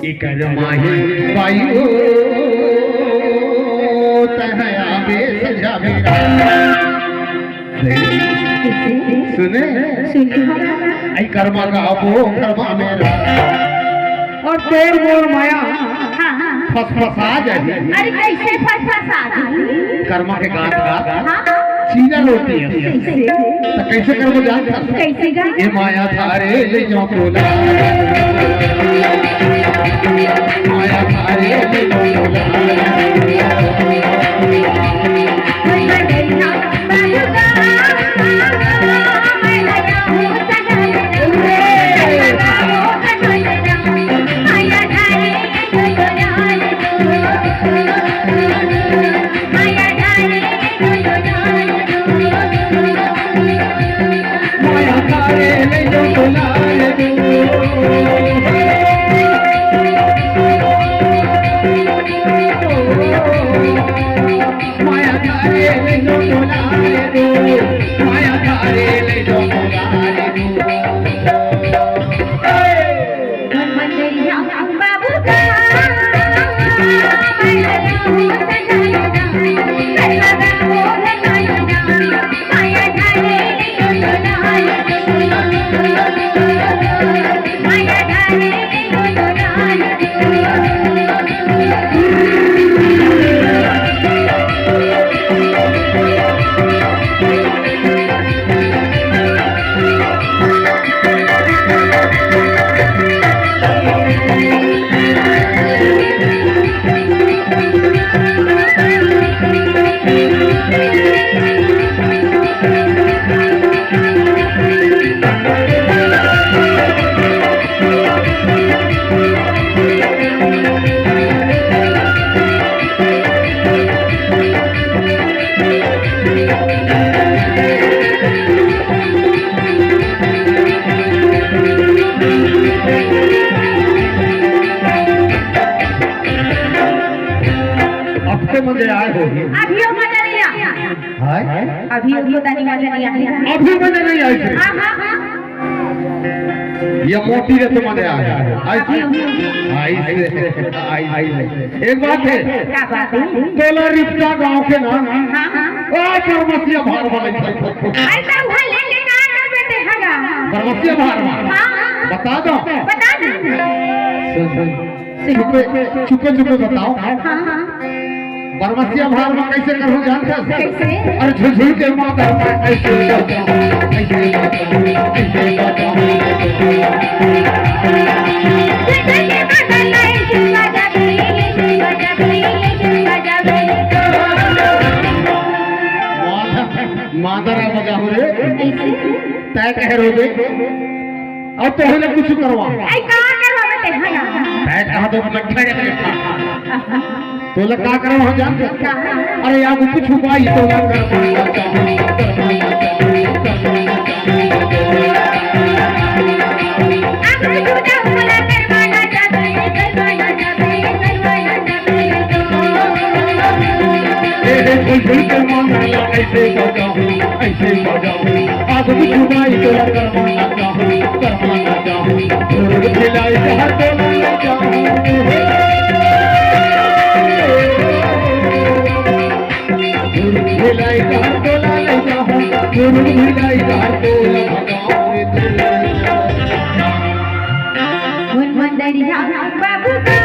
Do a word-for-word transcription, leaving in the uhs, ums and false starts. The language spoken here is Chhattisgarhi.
इकर माही बाई ओ, तहया बेस जाबे। सुने? सुन। आई कर्मा का अबो कर्मा मेरा। और तोर मोर माया हाँ, हाँ। फसफसा जाही। अरे, कैसे फसफसा जाही? कर्मा के गात गात हाँ, हाँ। चीरा रोटी है। कैसे? तो कैसे करबो जान? कैसे गा? ए माया थारे ले जाओ तोला। माया थारे ले जाओ तोला। अब तो मजा आए होही। अभियो मजा नहीं आया। हाय? अभियो, अभियो तनी मजा नहीं आया। अभी मजा नहीं आए थे। हाँ, हाँ, हाँ। ये मोती रे तो मजा आए। आए थे? अभियो, अभियो। आए थे, आए थे। एक बात है। का बात है? तोला रिपटा गांव के ना। हाँ, हाँ। आ, बरमसिया भार वाले। अरे, तो वहाँ लेके कहाँ करबे ते हगा? बरमसिया भार में। हाँ, हाँ, हाँ। बता दो। बता दो। सुन, सुन। चुपे, चुपे, चुपे बताओ। हाँ, हाँ। बरमसिया भार में कैसे करहूँ जानत हस? कैसे? अरे झुलझुल के माता में ऐसे करता हूँ, ऐसे करता हूँ, ऐसे करता हूँ। माता, माता रा बजा हो रे। कैसे? तय कह रो दे। अब तो होले कुछ करवा। आई का करवा बते हगा? तय कहा तो अपना ठहरे के। तोला का करवा हो जान? का? अरे यार, कुछ छुपाई तोला करवाना चाहूँ, करवाना चाहूँ, करवाना चाहूँ। अब तू तो बोला करवाना चाहते हैं, करवाना चाहते हैं, करवाना चाहते हैं। ए, ए, झुलझुल के मांगला ऐसे बजाऊं, ऐसे बजाऊं। अब कुछ छुपाई तोला करवाना चाहूँ, करवाना चाहूँ। ढोल खिलाई जहाँ तोला ले जाऊँ। ढोल खिलाई जहाँ तोला ले जाऊँ। ढोल खिलाई जहाँ तोला भगाऊँ रे तोला। मुन मुन दरिया बाबू का।